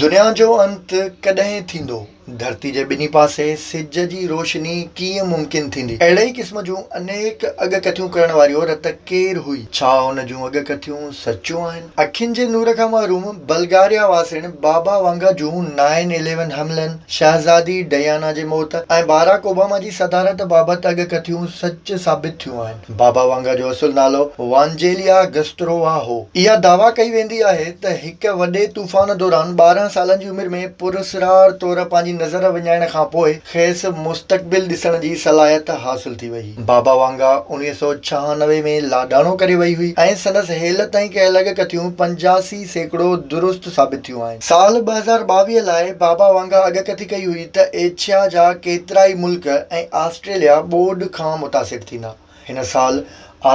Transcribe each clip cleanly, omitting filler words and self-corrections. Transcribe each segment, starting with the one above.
دنيا جو انت ڪڏهن ٿيندو؟ ڌرتي جي ٻنهي پاسي سج جي روشني ڪيئن ممڪن ٿيندي؟ اهڙي ئي قسم جون انيڪ اڳڪٿيون ڪرڻ واري عورت ڪير هئي؟ ڇا ان جون اڳڪٿيون سچيون آهن؟ اکين جي نور کان محروم بلغاريا واسڻ بابا وانگا جون نائن اليون حملن، شهزادي ڊيانا جي موت ۽ باراڪ اوباما جي صدارت بابت اڳڪٿيون سچ ثابت ٿيون آهن. بابا وانگا جو اصل نالو وانجيليا گسترووا هو. اها دعويٰ ڪئي ويندي آهي ته هڪ وڏي طوفان دوران 12 سالن جي عمر ۾ پراسرار طور پنهنجي نظر وڃائڻ کان پوء کيس مستقبل ڏسڻ جي صلاحيت حاصل ٿي وئي. بابا وانگا 1996 ۾ لاڏاڻو ڪري وئي هئي ۽ سندس هيل تائين ڪيل اڳڪٿيون 85% درست ثابت ٿيون آهن. سال 2022 لاء بابا وانگا اڳڪٿي ڪئي هئي ته ايشيا جا ڪيترائي ملڪ ۽ آسٽريليا ٻوڏ کان متاثر ٿيندا. هن سال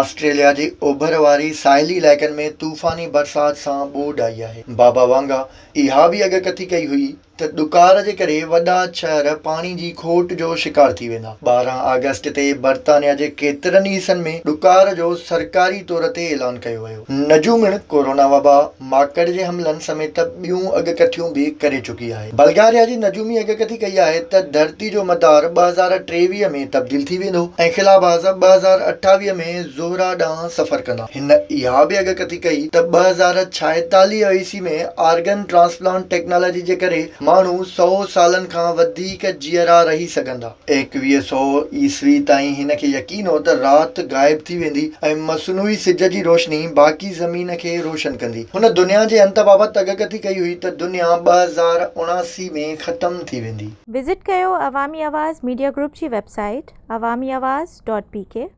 آسٽريليا جي اوڀر واري ساحلي علائقن ۾ طوفاني برسات سان ٻوڏ آئي آهي. بابا وانگا اها به اڳڪٿي ڪئي هئي ته ڏڪار جي ڪري وڏا شهر پاڻي جي کوٽ جو شڪار ٿي ويندا. 12 آگسٽ تي برطانيا جي ڪيترن ئي حصن ۾ ڏڪار جو سرڪاري طور تي اعلان ڪيو ويو. نجومڻ ڪورونا وبا، ماڪڙ جي حملن سميت ٻيون اڳڪٿيون به ڪري چڪي آهي. بلغاريا جي نجومي اڳڪٿي ڪئي آهي ته ڌرتي جو مدار 2023 ۾ تبديل ٿي ويندو ۽ خلاباز 2028 ۾ زهره ڏانهن سفر ڪندا. هن اها به اڳڪٿي ڪئي ته 2046 عيسوي ۾ آرگن ٽرانسپلانٽ ٽيڪنالاجي جي ڪري ماڻهو سئو سالن کان وڌيڪ جيئرا رهي سگهندا. ايڪويهه سئو عيسوي تائين هن کي يقين هو ته رات غائب ٿي ويندي ۽ مصنوعي سج جي روشني باقي زمين کي روشن ڪندي. هن دنيا جي انت بابت اڳڪٿي ڪئي هئي ته دنيا 2079 ۾ ختم ٿي ويندي. وزٽ ڪيو عوامي آواز ميڊيا گروپ جي web site Awami Awaz dot P K.